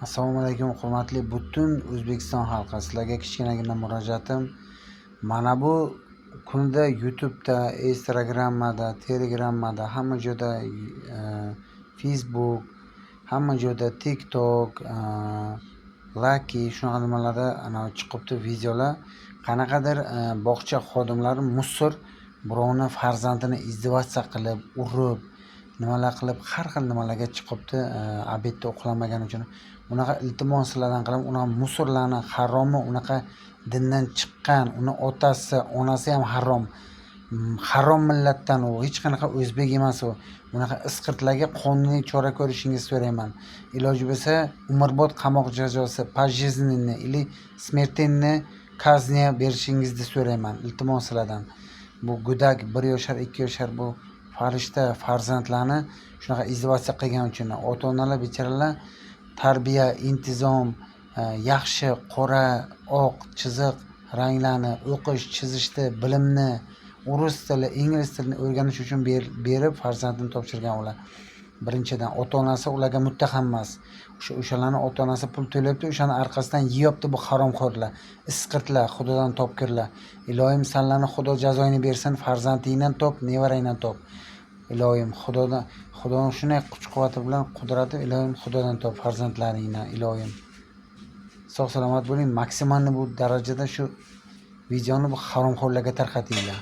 Assalomu alaykum, hurmatli butun O'zbekiston xalqi. Sizlarga kichkinagina murojaatim. Mana bu kunda YouTube'da, Instagram'da, Telegram'da, hamma joyda, Facebook, hamma joyda TikTok, Lucky shunaqa nimalarda ana chiqibdi videolar. Qanaqadir bog'cha xodimlari мусор birovni farzandini издеваться qilib, urib, nimalar qilib, har xil nimalarga chiqibdi, обед da uxlamagani uchun. Unaqa iltimos sizlardan qilaman, unaqa мусор larni haromi, unaqa dindan chiqqan, uni otasi, onasi ham harom. Harom millatdan u, hech qanaqa o'zbek emas u. Unaqa isqirtlarga qonuniy chora ko'rishingizni so'rayman. Iloji bo'lsa, umrbod qamoq jazosi, пожизненный или смертельный казнь berishingizni so'rayman. Iltimos sizlardan. Bu go'dak 1 yoshar, 2 yoshar bu farishta farzandlarni shunaqa издеваться qilgan uchun ota-onalar bechoralar tarbiya, intizom, yaxshi, qora, oq, chiziq ranglarni o'qish, chizishni, bilimni, rus tili, ingliz tilini o'rganish uchun berib farzandini topshirgan ular. Birinchidan, ota-onasi ularga muttaham emas. O'shalarni ota-onasi pul to'layapti, o'shani orqasidan yeyapti bu haromxo'rlar, isqirtlar, xudodan topkirlar. Iloyim sanlarni Xudo jazoyini bersin, farzandingdan top, nevarangdan top. Iloyim Xudodan, Xudoning shunday kuch-quvvati bilan qudrati, iloyim Xudodan top farzandlaringdan, iloyim. Sog' salomat bo'ling. Maksimalni bu darajada shu videoni bu haromxo'rlarga tarqatinglar.